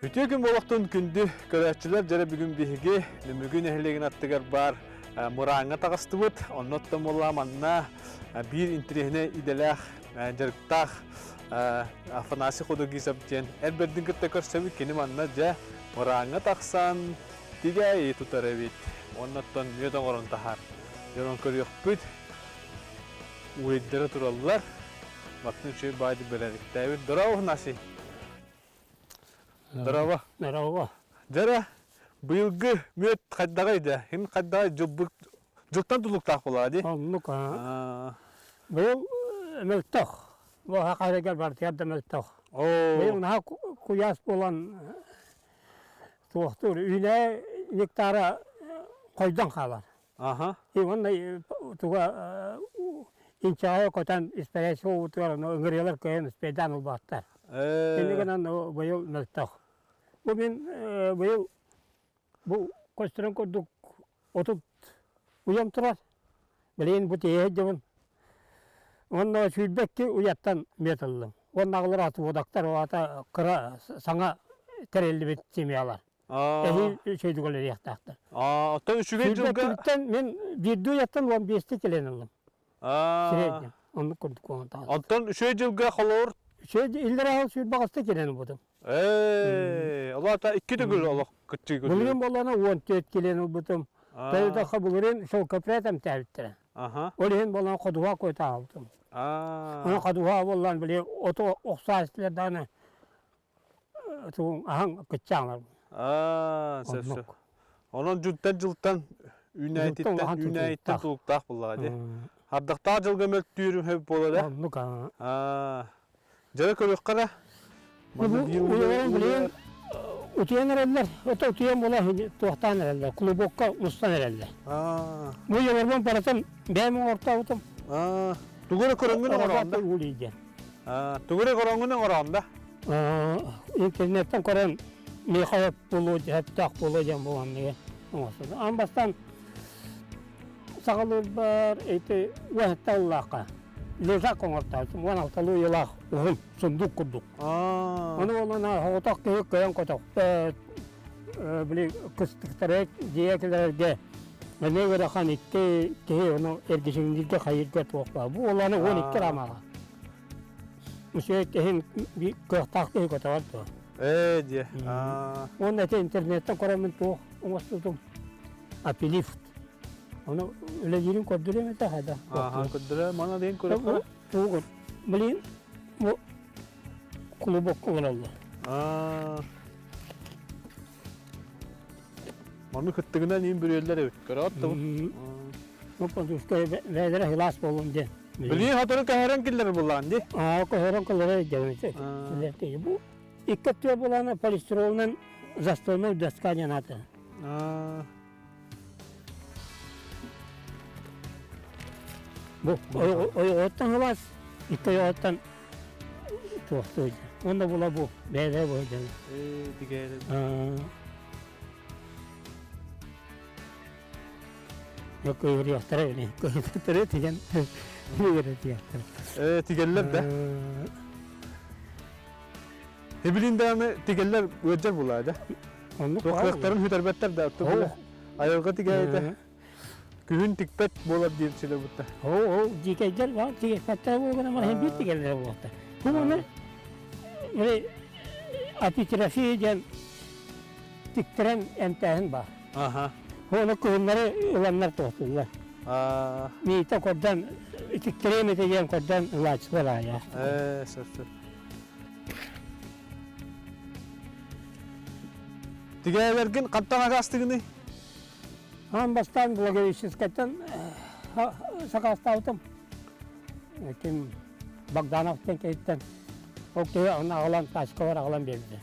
Үтүө күн буолуохтун күндү көрөөччүлэр дьэрэ бүгүн биһиги Нөмүгү нэһилиэгин аттыгар баар Мурааҥҥа таҕыстыбыт. Онно оттон буолла манна биир интэриэһинэй идэлээх, дьарыктаах Афанасий Ходогизов диэн эр бэрдин кытта көрсөбүт. Кини манна дьэ Мурааҥҥа тахсан тигээйи тутар эбит. Уонна оттон мүөт оҥорон таһаар. Дьонон көрүөхпүт. Уйдара тураллар. Баттын үчүгэй баайды бэрээдэктээбит. Здорово, Афанасий! Здорово. Здорово. Дьэрэ, быйылгы мүөт хайдаҕай дэ? Хим хайдаҕай дьылбыт дьылтан тулуктаах буолаа дии. Оннук аа. Быйыл мөлтөх. Бу хахарыгар бартыгар да мөлтөх. Быйыл наһаа куйаас буолан туохтуур үүнээ нектара хойдон хаалар. Аха. И уонна туга инчэҕэй көтөн испэрээччи уутугар ону ыҥырыалар көйөн успейдаан ылбаттар. Инньэ гынан быйыл мөлтөх. Бу мин быйыл бу көстөрүн курдук 30 уйам турар. Билигин бу тиэйэ сылдьабын. Уонна 22 уйаттан мүөт ыллым. Уонна аҕалар отводоктар, ол аата кыра саҥа тэриллибит семьялар. Эһиил үчүгэйдик үлэлиэхтээхтэр. Оттон үчүгэй дьылга... мин биирдии уйаттан 15-ти кэлэн ыллым. Сирэйдим. Оннук курдук оҥотоон. Оттон үчүгэй дьылга холоор? Үчүгэй иллэрээ сыл сүүрбэҕэстэ кэлэн ылбытым. Ээ, ол аата икки төгүл олох кыччыы Былырыын буоллаҕына 14 килиэн ылбытым. Тойотоххо былырыын шелкопряд эмтээбиттэрэ. Ол иһин буолан ходуһа куотаабытым. Ону ходуһа буоллаан били оту охсооччулар даҕаны аһаҥ кыччаалар. Аа, сөп сөп. Онон дьылтан дьылтан үүнээйиттэн үүнээйиттэн тулуктаах буоллаҕа дии. Ардахтаах дьылга мөлтүүрүм сөп буолар ээ. Оннук аа. Аа. Дьэ көрүөххэ эрэ. Билигин билигин утуйан эрэллэр. Ото утуйан буола туохтаан эрэллэр. Клубокка мустан эрэллэр. Аа. Бу йолорбун барытын бэйэм оҥортообутум. Аа. Тугу эрэ көрөҥҥүн оҥороон да? Аа, тугу эрэ көрөҥҥүн оҥороон да? Интернеттэн көрөн миэхэ буолуо сөптөөх буолуо диэн буолан оҥостубут. Аан бастаан саҕалыырбар ити уоһатта ыллаахха лежак оҥортоочум 16 ыйылаах уһун сундук курдук. Ону буоллаҕына соҕотох киһи кыайан көтөхпөт, били кыстыктары дьиэ кэлэргэ эмиэ ыарахан икки киһи ону эргичиҥнииргэ хайыырга туох баар. Бу уоланы 12 рамаҕа. Үчүгэй киһин кыахтаах киһи көтөҕөр дуо? Ээ диэ. Уонна ити интернеттэн көрөммүн туох оҥостубутум апилифт. Ону үлэлиирин көрдөрүөм этэ хайда. Аха көрдөрө мана диэн көрөккө. Тугу блин бу клубок олороллор. Аа. Маны кыттыгынан иин бүрүөллэр эбит. Көрөөт да бу. Подушка бэйэлэрэ хилаас буолун диэн. Билии хотору көһөрөн киллэрэр буллаҕын дии. Аа, көһөрөн киллэрэр дьэ. Бу икки өттүгэр булаана полистиролунан застольнай доска диэн аата. Аа. Бу ойоҕоттон хилаас, икки ойоҕоттон туохтуу Уонна була бу бэйэлэрэ бу дьон. Ээ, тигээри. Кыйырыахтара били. Кыйырыахтара тигэн үөрэтиэхтэрэ. Ээ, тигэллэр да. Эбилин даҕаны тигэллэр ыалдьар булаа да. Оннук Кыахтарын сүтэрбэттэр да. Айылҕа тигээйитэ. Күһүн тикпэт буолар диир силэ бутта. Оо, ол дьиикэйдэр баар тигэппэттэр буолгана мана биир тигэллэр буолта. Бу маны апитрофия диэн тиктэрэн эмтээһин баар. Аха. Ону кыһыннары ыланнар туохтууллар. Миитэ кордон тиктэриэм этэ диэн кордон ылааччылар аайа. Ээ, сөп сөп. Тигээбэргин хантан агаастыгыный? Аан бастаан Благовещенскайтан сакаастаабытым. Ким Богданов диэн киһиттэн ол киһи аны аҕалан тачкалар аҕалан биэрбитэ.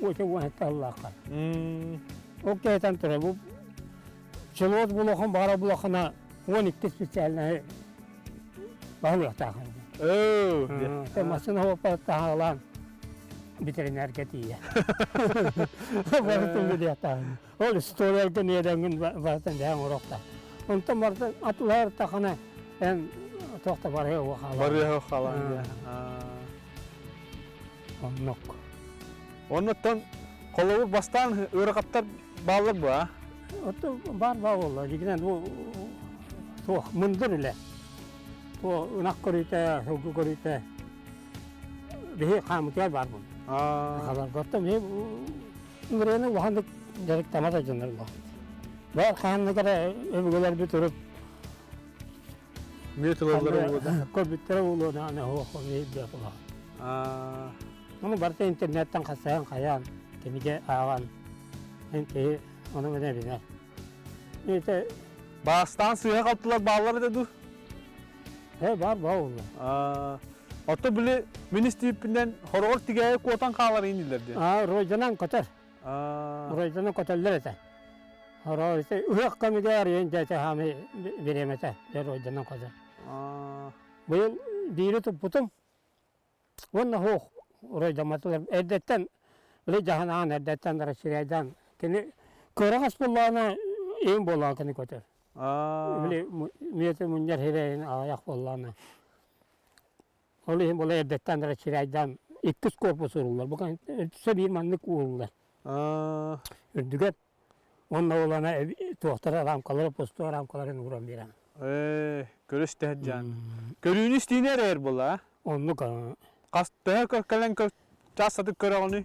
Өтө уон сыллаахха. Ол киһитэн турар бу пчеловод буолуохун баҕара булахына 12 специальноһы баһылыахтаахын. Оо. Массыына хуоппаттаһаалаан ветеринарга тиийэ. Барытын билиэхтээхин. Ол историялга ниэдэҥҥин барытын дэһэн оҥоруохтаах. Онтон барытын атылаһар эн туох да барыа хаалан. Барыа хаалан. Оннук. Оннуттан холобур бастаан ыарахаттар бааллар бу, а? Ото баар баа буолла. Дьигинэн бу туох мындыр үлэ. Туох ынах көрүүтэ, сылгы көрүүтэ биһи хаамытыгар баар буолла. Сахаларга оттон биһи ыҥырыаны улаханнык дьарыктамат дьоннор улахан. Баар хааннык эрэ өбүгэлэрбит урут Мүөт ылаллара буолуо да? Көрбүттэрэ буолуо даҕаны оһох биэрбэт улахан. Ону барыта интернеттэн хасыһан хайаан, кинигэ ааҕан, эн киһи ону гына билэр. Ити Баастаан сыыһа халтылар бааллар этэ дуу? Э, баар баа буолла. Ото били мин истибиппинэн хороҕор тигээйи куотан хаалар инилэр диэн. Аа, ройданан көтөр. Ройданан көтөллөр этэ. Хороо ити ыһыах кэмигэр ийэн дьэ хаамыы бириэмэтэ дьэ ройданан көтөр. Быйыл биири туппутум уонна суох оройдоммотулар эрдэттэн били дьаһанаан эрдэттэн расширяйдаан кини кыараҕас буоллаҕына иин буоллаҕа кини көтөр. Били мүөтү мунньар сирэйин аҕыйах буоллаҕына Ол иһин була эрдэттэн расширяйдаан иккис корпус ууруллар. Бу өссө биир маннык ууруллар. Үрдүгэр уонна ол ана туохтара рамкалары пустуо рамкаларын ууран биэрэн. Ээ, көрүс тэһэрдьаан. Көрүүнү истиини эрээр була. Оннук. Хас төһө кэлэн чаастатык көрөҕүнүй?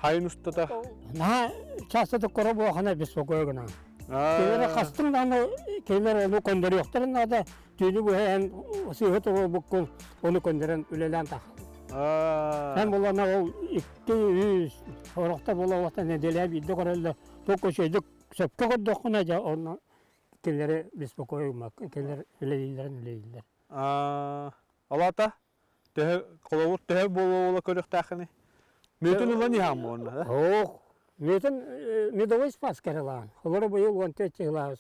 Хайын устата. Наһаа чаастатык көрө буохана беспокой гынан. Кинилэр хастың даҕаны кинилэр ону көннөрүөхтэрин наада түүнү быһа эн сыыһа туруорбуккун ону көннөрөн үлэлээн тахал. Эн булана ол икки үс орохто буола олохто нэдиэлэ биирдэ көрөллөр туох үчүгэйдик сөпкө көрдөххүнэ дьэ онно кинилэри беспокой гыммаккын кинилэр үлэлииллэрин үлэлииллэр. Алата төһө холобур төһө буола-буола көрүөхтээххиний? Мүөтүн ылан иһаам уонна да? Ох, мүөтүн медовый спас кэрэлаан. Олору быйыл 14 жылаа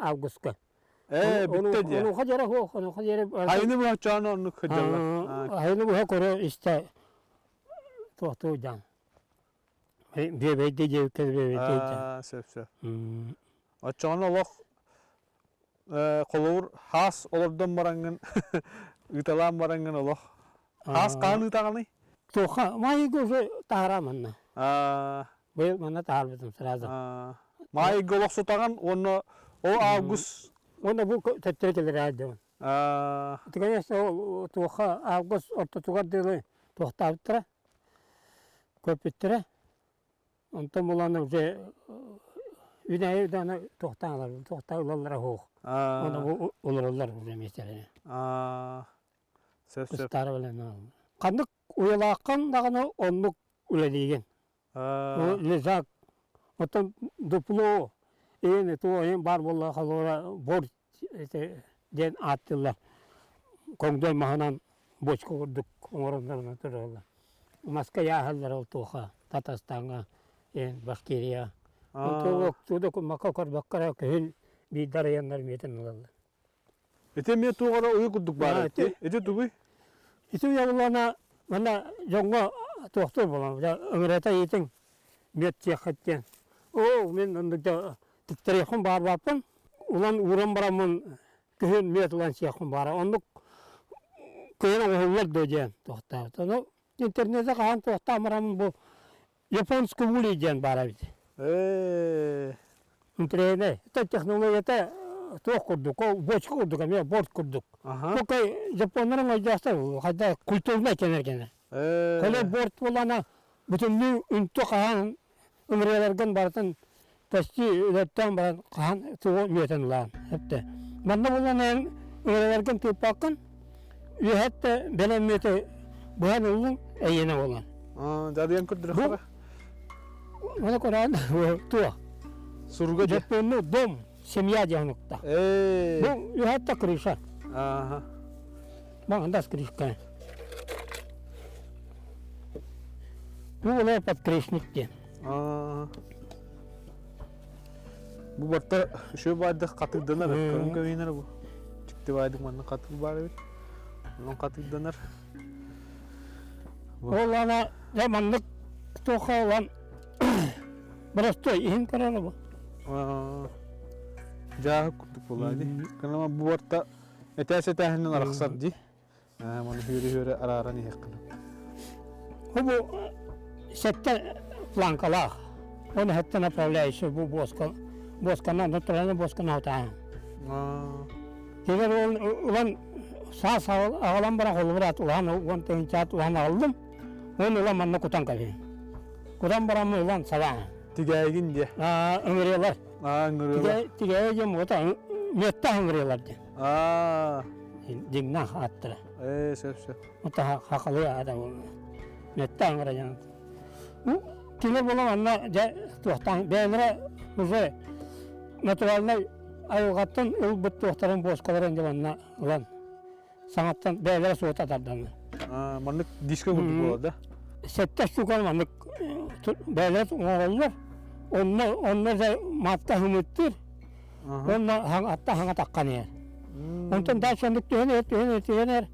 августка. Ээ, бүттэ диэ. Онуоха дьэрэ суох, онуоха дьэрэ Айыны быһаччааны оннук сылдьаллар. Айыны быһа көрө истэ туохтуу дьаан. Биэбэйдэ диэбиккэ биэбэйдэ дьаан. Сөп сөп. Оччоҕуна олох холобур хаас олордон бараҥҥын ыыталаан бараҥҥын олох хаас хаһан ыытаҕыный? Туохха маайыга уже таһараа манна. Быйыл манна таһаарбытым сразу. Маайыга олох сутаҕын уонна ол август Уонна бу төттөрү кэлэр аадьабын. Ити конечно ол туохха август ортотугар дылы туохтаабыттара, көппүттэрэ. Онтон булан уже үнэйи даҕаны туохтаан ылар, туохтаан ылаллара суох. Уонна бу олороллор уже миэстэлэрэ. Сөп сөп. Кыстаары билэн Ханнык уйалааххын даҕаны оннук үлэлиигин. Лежак, оттон дупло, иин туо иин баар буолла холура бор диэн ааттыыллар. Коҥдой маһынан бочка курдук оҥороннор тураллар. Маска яаһаллар ол туоха Татарстаҥҥа, Башкирия. Тууда мака көрбөккө эрэ күһүн биирдэ арыйаннар миэтин ылаллар. Ити эмиэ туох эрэ уйу курдук баар эбит. Ити тугуй? Ити уйа манна дьоҥҥо туохтуур буолан, ыҥырата иитиҥ, мүөт сиэххит диэн. Оо, мин оннук тиктэриэхпин баарбаппын. Улан ууран бараммын күһүн мүөт ылан сиэхпин баара. Оннук күһүн оҥоһуллар дуо диэн туохтаабыт. Ону интернете хаһан туохтаан бараммын бу японский улей диэн баар эбит. Интэриэһинэй. Это технологията туох курдук, ол бочка курдук эмиэ борт курдук. Только японнар оҥойдоохтор хайда культурнай кэнэргэнэ. Коли борт буолана бүтүннүү үнтү хаһан ыҥырыаларгын барытын почти өлөртөөн баран хаһан тугу үөтэн ылаан эптэ. Манна буолан эн ыҥырыаларгын тыыппаккын үөһэттэ бэлэм мүөтү быһан ыллыҥ эйиэнэ буолан. Дьадыйан көрдөрөххө. Оны көрөн туох? Суруга дьэ. Дьоппуонну дом, семья диэн укта. Бу үһэттэ крыша. Ага. Маңдас крышка. Бу була подкрышник диэн. Бу барта үчүгэй баайдах хатырданар, көрөн көбүнэр бу. Дьикти баайдык манна хатыр баар эбит. Онон хатырданар. Ол ана дьэ маннык туохха ылан боростуой иһин көрөр бу. Дьааһык курдук буолаа дии. Кынама бу барта этээс этээһинэн арахсар дии. Маны хүөрү-хүөрү арааран иһиэххин. Бу Сэттэ планкалаах. Он сэттэ направляющий бу буоска буосканан натуральный буосканы утаан. Тигэр улан саас аҕалан баран холобур улахан 10 тыһыынчаат улахан аҕаллым. Оны улан манна кутан кэлин. Кутан баран улан сабаан. Тигээйгин диэ. Аа, ыҥырыалар. Аа, ыҥырыалар. Тигээйи диэн буота мүөттээх ыҥырыалар диэн. Аа. Дьиҥнээх ааттара. Ээ, сөп сөп. Ота хахалыы аата мүөттээх ыҥыра диэн. Кини буолан манна дьэ туохтаан бэйэлэрэ уже натуральнай айылҕаттан ылбыт туохтарын буоскаларын дьэ манна ылан саҥаттан бэйэлэрэ суота тарданна. Маннык диско курдук буолар да? Сэттэ штука маннык бэйэлэрэ оҥороллор. Онно онно дьэ матка хымыттыыр. Онно атта хаҥа таххан иһэр. Онтон дальше оннук түһэн иһэр, түһэн иһэр, түһэн иһэр.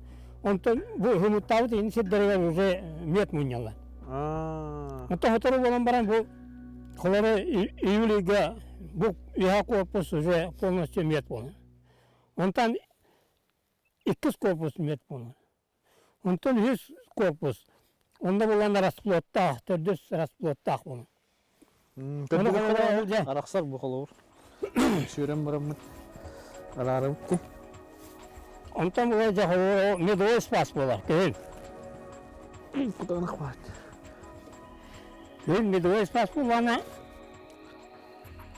Онтон бу хымыттаабыт ини сирдэригэр уже мед мунньаллар. Онтон сотору буолан баран бу холоро июль ыйга бу үһэ корпус уже полностью мед буолар. Онтон иккис корпус мед буолар. Онтон үһүс корпус онно булан расплодтаах, төрдүс расплодтаах буолар. Арахсар бу холобур. Сүөрэн бараммыт араарабыт Онтон була дьэ медовой спас буолар күһүн. Кутанах баат. Күһүн медовой спас буоллаҕына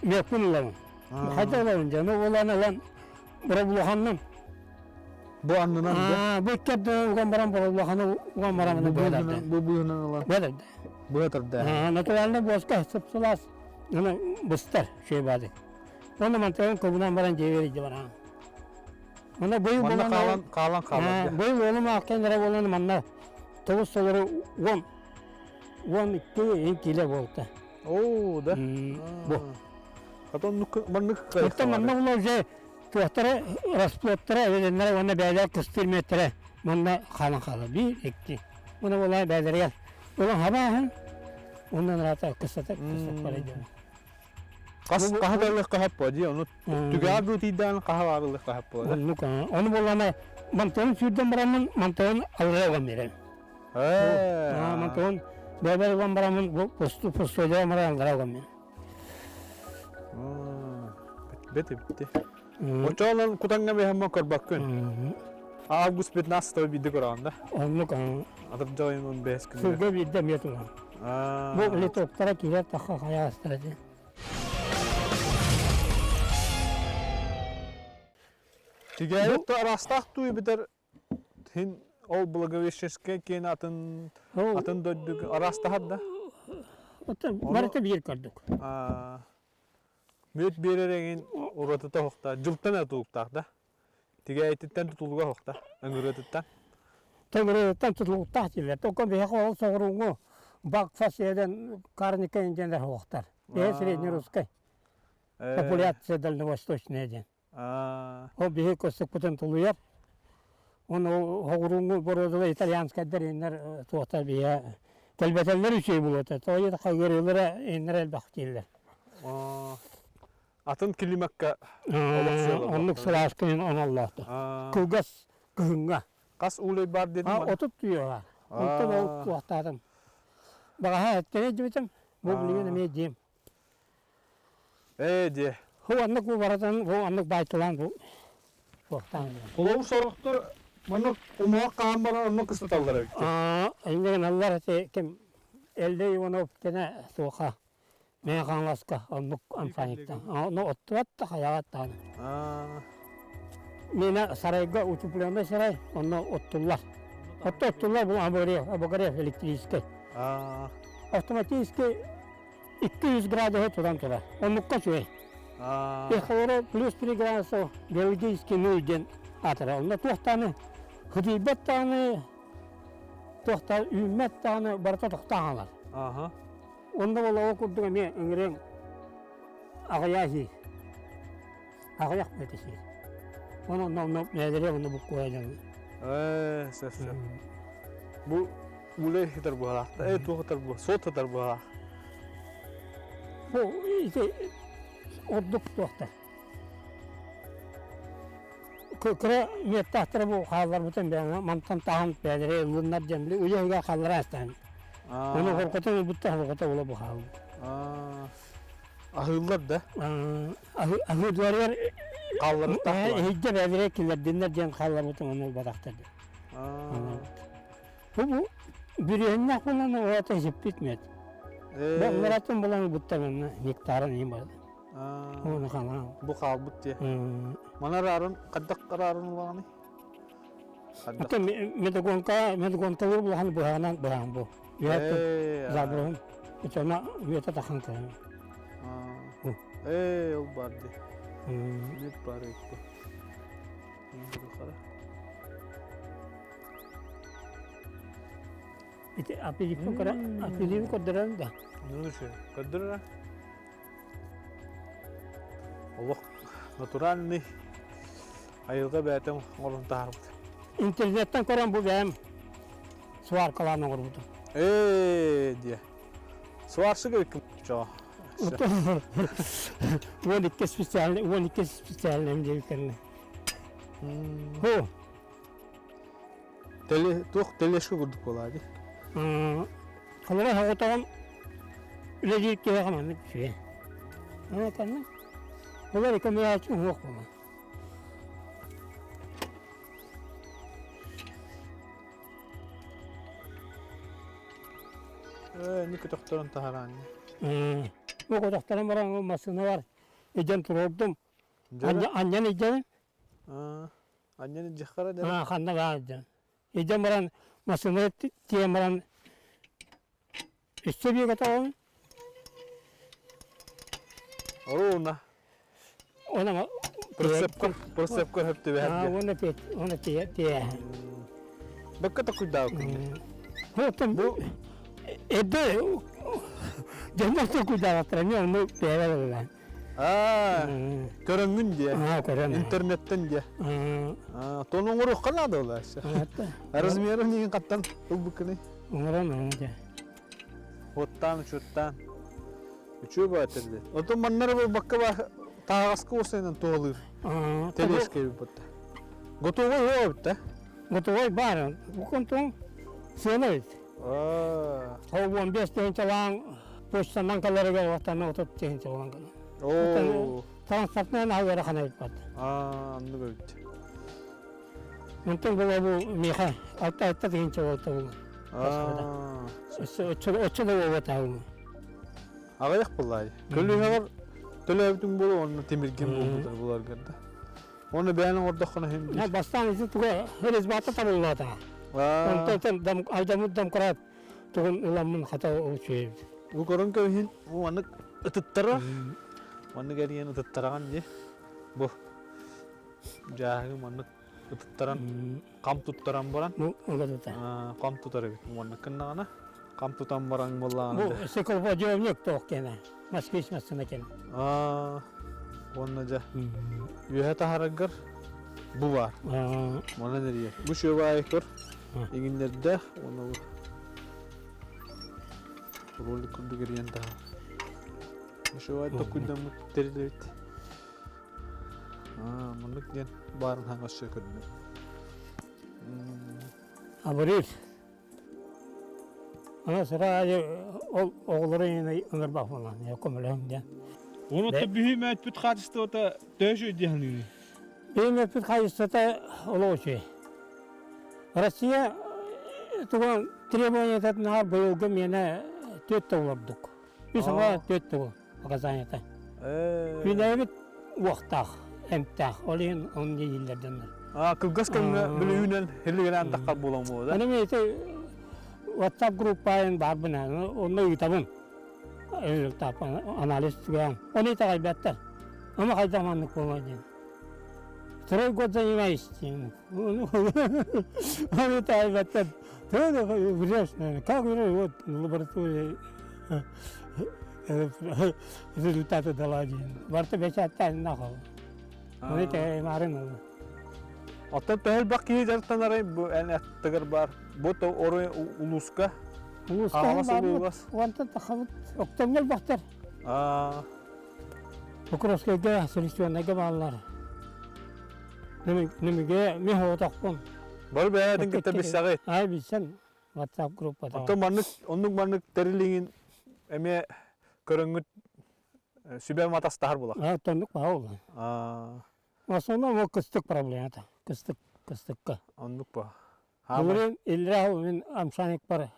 мүөккүн ылабын. Хайда ылабын дьэ, ну булан ылан боробулуханнан. Бу аннынан да? Бу икки уган баран боробулуханы уган баран бу быыһынан бу быыһынан ылан. Быһа Быһа тарда. Натуральный буоска сып-сылаас быстар шөйбаады. Оны мантан кобунан баран дьиэбэр илдьэ бараан. Манна быйыл Манна хаалан хаалан хаалар. Быйыл уолум аахтан эрэ буолан манна тоҕус толору 10 12 кило буолта. Оо, да. Бу. Хата оннук маннык Оттон манна була уже туохтара расплодтара эбэлэннэрэ уонна бээлэр кыстыыр мүөттэрэ манна хаалан хаалар. Биир, икки. Уонна буолаа бээлэригэр улан хабааһын онон ыраата кыстата кыстат диэн. Хас хаһа да хаппа дии ону түгэҕэ быытыйдаан хаһа баарылык хаппа. Оннук ону буоллаана мантан сүүрдэн бараммын мантан аллара уган биэрэн. Мантан бэбэр уган бараммын бу посту постуйда баран аллара уган биэрэн. Бит битти. Очоолон кутаҥҥа бэһэммэ көрбөккүн. Август 15 биирдэ көрөҕүн да? Оннук. Атырдьах ыйын 15 күнүгэр. Сылга биирдэ эмиэ турар. Бу литоктара киирэр тахха хайаастара дии. Тигээйит араастаах туу эбэтэр Хин ол Благовещенскай киэн атын атын дойду араастаһар да? Барыта биир курдук. Мүөт биэрэр эҥин уратыта оһохтоох. Дьылтан эрэ тутулуктаах да? Тигээйититтэн тутулуга оһохтоох, ыҥырыатыттан. Ыҥырыатыттан тутулуктаах дииллэр. Только биһиэхэ ол соҕурууҥҥу Бакфас диэн карника диэннэр оһохтор. Биһи среднерусскай. Популяция дальневосточная диэн. Ол биһи көстүкпүтүн тулуйар. Уонна ол соҕурууҥҥу боруодалар итальянскайдар иннэр туохтар биһиэ кэлбэтэллэр үчүгэй буолуо этэ. Тоҕо диэтэххэ ыарыылара иннэр элбэх дииллэр. Атын климакка олохсуйаллар. Оннук сылаас күнүн оҥоллоохтор. Кылгас кыһыҥҥа. Хас уулай баар диэтим? 30 үйэ баар. Онтон ол туохтаатым. Баҕаһа эттэрэ дьибитим. Бу билигин эмиэ дьиэм. Ээ диэ. Бу оннук бу барытын бу оннук баайтылаан бу туохтаан. Холобур сорохтор маннык умуһах хаһан баран оннук кыстаталлар эбит. Аа, инньэ гыналлар ити ким Эллэй Иванов кэнэ суоха Мэҥэ Хаҥаласка оннук амсаанньыктан. Ону оттубат да хайаҕат даҕаны. Миэнэ сарайга утепленный сарай онно оттуллар. Отто оттуллар бу обогрев, обогрев электрическэй. Автоматически 200 градуһу тутан турар. Оннукка үчүгэй. Холоро плюс 3 градуса биологический нуль диэн аатырар. Онно туох даҕаны хытыйбат даҕаны, туох да үүммэт даҕаны барыта тохтоон хаалар. Онно ол курдук эмиэ ыҥырыаҥ аҕыйаа сиир. Аҕыйах бэйэтэ сиир. Онон онно онно бэйэлэрэ онно буккуйа дьон. Ээ, сөп сөп. Бу үлэ хитар быһалаах. Э, туох хитар бу? Суот хитар быһалаах. Бу ити ордук туохтар. Кыра миэттээхтэрэ бу хаалларбытын бэйэ мантан таһан бэйэлэрэ ыллыннар диэн били үлэ иһигэр хааллара астаан. Ону хоркотон ылбыттар, хоркото була бу хаалбыт. Аһыыллар да? Аһыылларыгар хаалларбыттаах иһирдьэ бэйэлэрэ киллэрдиннэр диэн хаалларбытым ону ылбатахтар диэн. Бу бу бүрүөһүннээх буолан уота сиппит мет. Бу ыҥыратын булан ылбыттар манна нектарын иһин барда. Оны халаан. Бу хаалбыт дии. Маны араарын хайдах араарын улаҕаный? Ата медогонка медогонкалар улахан быһаҕынан быһаҕын бу. Үөтэ заброһун. Итона үөтэ тахан кыһын. Ээ, ол бар дии. Мет бар эбит Ити апеллииппин көрө апеллииби көрдөрөн да. Ну көрдөрөр. Олох натуральный айылҕа бэйэтэ оҥорон таһаарбыт. Интернеттэн көрөн бу бэйэм сваркалаан оҥорбутум. Ээ диэ. Сварщик эбиккин чоо. 12 специальный, 12 специальный диэбиттэринэ. Хо. Теле туох телешка курдук буолаа дии. Холоро соҕотоҕун үлэлиир киһиэхэ маннык үчүгэй. Аны Булар көмөлөөччү уһуох буолар. Ээ, ини көтөхтөрөн таһараан. Бу көтөхтөрөн баран массыыналар илдьэн туруордум. Анньан илдьэбин. Анньан илдьэххэрэ да? Ханна баар илдьэн. Илдьэн баран массыына тиийэн баран өссө биир көтөҕөбүн. Оруна. Она Прицепка, прицепка хөп түбэһэр. Уонна уонна тиэ. Бакка такуйдаабыккын. Оттон бу эрдэ дьоннор токуйдаабаттара эмиэ онну бэйэлэр Аа, көрөҥҥүн диэ. Аа, көрөн. Интернеттен диэ. Аа, тону оҥоруохха наада ол өссө. Размерын иһин хаттан ылбыккыный? Оҥорон оҥо дьэ. Уоттаан, учуоттаан. Үчүгэй баатыр Отон маннары буолбакка ба таһаҕаска уосайынан туһалыыр. Телешка эбит Готовый уо эбит да? Готовый баар. Бу контуң сыана эбит. Ол 15 тыһыынчалаан почтанан кэлэригэр уоттан 30 тыһыынча болан кэлэр. Оо. Транспортнай наһаа ыарахан эбит бат. Аа, оннук эбит. Онтон була бу миэхэ алта тыһыынча буолта бу. Оччо да буолбатаҕым. Аҕыйах буоллаай. Көлүөһэҕэр төлөөбүтүҥ буолуо уонна тимиргин буолбутар буларгар да. Уонна бэйэни оҥордоххуна иһин биир. Бастаан ити туга резьбата табыллаата. Онтон алдаммыт домкрат тугун ыламмын хата үчүгэй. Бу көрөн кэбиһин бу маннык ытыттара маннык эрийэн ытыттараҕын дии. Бу дьааһыгы маннык ытыттаран хам туттаран баран бу ыла хам тутар эбит маннык гыннаҕына хам тутан баран буоллаҕына бу стеклоподъемник туох кэнэ москвич массыына кэнэ уонна дьэ үөһэ таһараргар бу баар манан эрийэр бу шөбаайы көр иҥиннэрдээх уонна бу ролик курдук эрийэн таһар бу шөбаайы токуйдаммыт тэрил эбит Маннык диэн баарын хаҥасчы көрдүм. Абырыыр. Ана сыра аайы ол оҕолору ыҥырбах буолан, көмөлөһүҥ диэн. Онуота бүһүм өтпүт хаачыстыбата төһө үчүгэй дии саныыгын? Бүһүм өппүт хаачыстыбата олох үчүгэй. Россия туган требованиятын быйылгы миэнэ түөрт төгүл ордук. Үс оҕо түөрт төгүл. Показанията. Күнээбит уохтаах, эмтээх. Ол иһин он дииллэр дьоннор. А, кылгас кэмҥэ бүлүүнэн хиллигинэн таххар буолан буолуо да? Аны мен ити WhatsApp группайын баарбын онно ыытабын. Анализ түгээн. Оны итэҕэйбэттэр. Ама хайдах маннык буолуой диэн. Второй год занимаюсь диэн. Оны итэҕэйбэттэр. Ты врешь, наверное. Как врешь? Вот лаборатория результаты дала диэн. Барыта бэчээттээн нахал. Оны тэймарын ылы. Оттон төһө элбэх киһи дьарыктанарый бу эн аттыгар бар? Бу орой улууска? Улууска Хаҥалас улуугас? Уонтан тахабыт. Октомҥа элбэхтэр. Покровскайга, Селекционнайга бааллар. Нөмүгэ мен оҕотохпун. Бары бэйэтин кытта билсэҕит? Аа, билсэн. WhatsApp группата. Оттон маннык оннук маннык тэрилиҥин эмиэ көрөҥҥүт сүбэ матастаһар була. Оттоннук баа ол. В основном ол кыстык проблемата. Кыстык кыстыкка. Оннук ба. Былырыын иллэрээ мин амшаникпар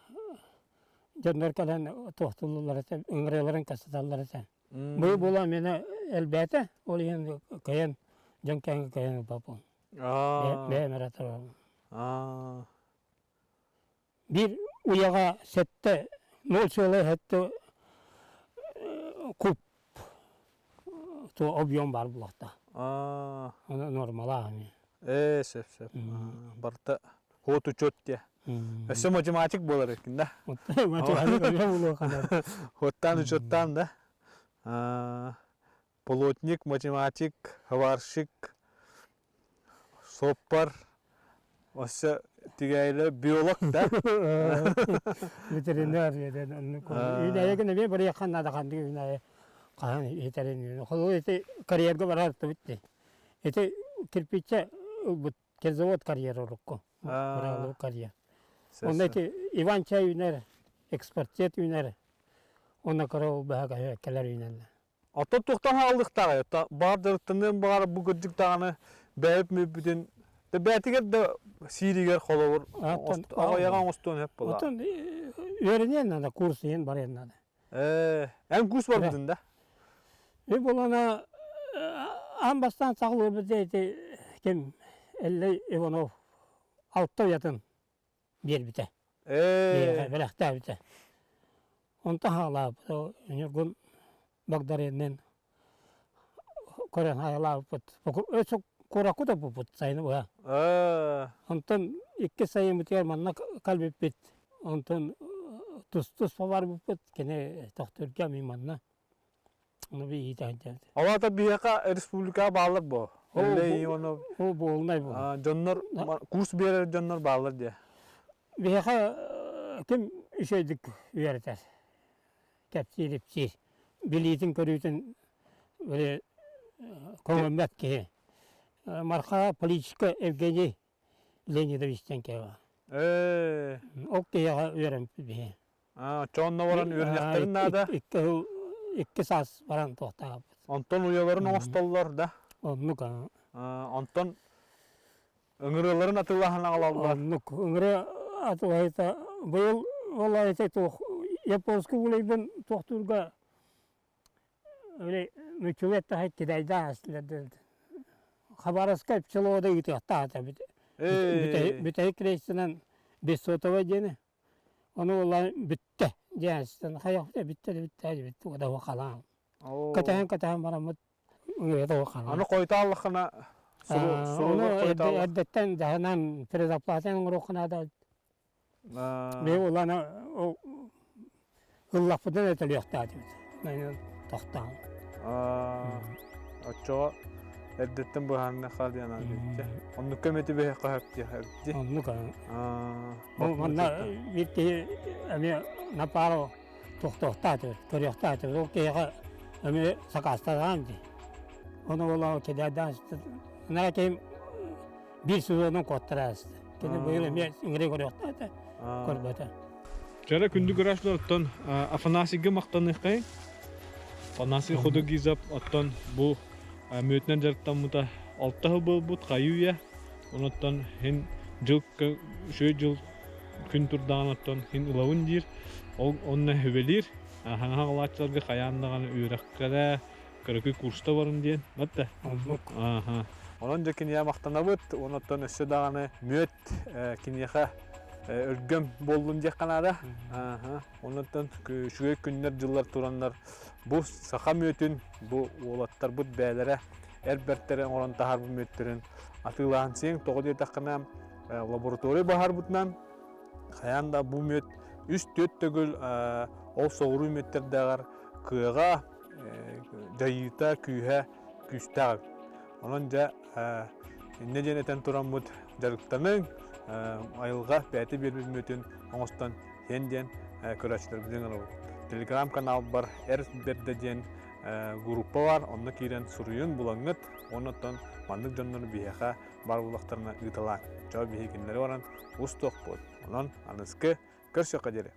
дьоннор кэлэн туохтуллар этэ, ыҥырыаларын кастаталлар этэ. Быйыл буола миэнэ элбээтэ, ол иһин кыайан дьон кэҥ кыайан ылбаппын. Бэйэм эрэ турабын. Биир уйаҕа сэттэ ноль сыала сэттэ куб объем баар буолуохтаах. Ону нормалаах эмиэ. Ээ, сөп, сөп. Барыта ход учет диye. Өссө математик буолар экин да. Математик эмиэ буолуохха Хуоттаан учеттаан да. Плотник, математик, сварщик, суоппар, өссө тигээйлэ биолог да. Ветеринар диэн оннук. Үүнээйигин эмиэ барыахха наада ханнык үүнээйи хаһан иһитэрин. Холобур ити карьерга барар дии. Ити кирпиччэ ылбыт Кирзавод карьер урукку. Быраалыы карьер. Онно ити Иван чай үүнэр, экспортет үүнэр. Онно кыра ол быһа кэлэр үүнэллэр. Оттон туохтан хааллыктааҕый? Оттон баар дьарыктаныан баҕар бу кырдьык даҕаны бэйэбит мүппүтүн да бэйэтигэр да сииригэр холобур аҕыйаҕа оҥостуон сөп буолаа. Оттон үөрэниэн наада, курс иһин барыан наада. Ээ, эн курс барбытын да? И булана аан бастаан саҕалыырбыт ити ким Эллэй Иванов алта уйатын биэрбитэ. Ээ. Бэлэхтээбитэ. Онтон хаалаабыт Ньургун Багдарыынныын көрөн хаалаабыппыт. Өссө куоракка топпуппут сайыны быһа. Ээ. Онтон икки сайыммытыгар манна кэлбиппит. Онтон тус-туспа барбыппыт. Кини тохтуурга мин манна. Ону биһиги Ол аата биһиэхэ республикаҕа бааллар буо. Эллэй Иванов. Ол буолунай буо. Дьоннор курс биэрэр дьоннор бааллар диэ. Биһиэхэ ким үчүгэйдик үөрэтэр, кэпсиир-ипсиир, билиитин-көрүүтүн били көҥөммөт киһи. Марха политическай Евгений Леонидович диэн киһи баар. Ээ. Ол киһиэхэ үөрэммиппит биһи. Чоонно баран үөрэниэхтэрин наада. Икки сыл, икки саас баран туохтаабыт. Онтон уйаларын оҥостоллор да. Оннук. Онтон ыҥырыаларын атыылаһан аҕалаллар. Оннук. Ыҥырыа атыылаһыыта быйыл ол айта туох японский улайбын туохтуурга мүччүгэ таһай кидайдаах Хабаровскай пчеловода ыытыахтаах этэ. Бүтэһик рейсинэн бессотовай диэни Ону уоллаан бүттэ диэн хайахпыт бүттэ да бүттэ бүттэ уода халаан. Кэтэһэн кэтэһэн бараммыт уода халаан. Аны хойутааллаххына Ону эрдэттэн дьаһанан предоплата оҥоруохха наада. Бэйэ уоллаана ыллахпытын этэлиэхтээтибит. Тохтоон. Оччоҕо эрдэттэн быһаарыныахха диэн аата Оннукка эмити бэһиэххэ сөп диэхэ Оннук Бу манна биир киһи эмиэ напаро тохтуохтаатыбыт, көрүөхтаатыбыт. Ол киһиэхэ эмиэ сакаастаан дии. Ону ол кэдээдээн Наа киһим биир сезонун куоттара ааста. Кини быйыл эмиэ ыҥырыы көрүөхтээтэ, көрбөтө. Чара күндү көрөөччүлэр оттон Афанасийга махтаныаххайын. Афанасий Ходогизов оттон бу мүөтүнэн дьарыктаммыта алта сыл буолбут хайыы-үйэ. Онуттан хин дьыл үчүгэй дьыл күн турдаҕын оттон хин ылабын диир. Ол онно хүбэлиир. Хаҥа хаҥалааччыларга хайаан даҕаны үөрэххэ кыракый курста барым диэн батта. Ааха. Онон дьэ киниэхэ махтанабыт. Онуттан өссө даҕаны мүөт киниэхэ өлгөм буоллун диэххэ наада. Онуттан үчүгэй күннэр-дьыллар тураннар бу саха мүөтүн бу уолаттарбыт бэйэлэрэ эр бэртэрэ оҥорон таһаарбыт мүөттэрин атыылаһан сиэҥ. Тоҕо диэтэххинэ лаборатория баһарбытынан хайаан да бу мүөт үс-түөрт төгүл ол соҕуруу мүөттэрдээҕэр кыаҕа, дьайыыта, күүһэ күүстээх эбит. Онон дьэ инньэ диэн этэн тураммыт дьарыктаныҥ, айылҕа бэйэтэ биэрбит мүөтүн оҥостон иһэн диэн көрөөччүлэрбитин ылабыт. Телеграм-каналбар Эр Бэрдэ диэн. группа бар, онно киирэн суруйун булаҥҥыт, оннуттан маннык дьоннору биһиэхэ бар буллахтарына ыыталаан. Чоо биһи кинилэри баран устуохпут. Онон аныскы көрсүөххэ диэри.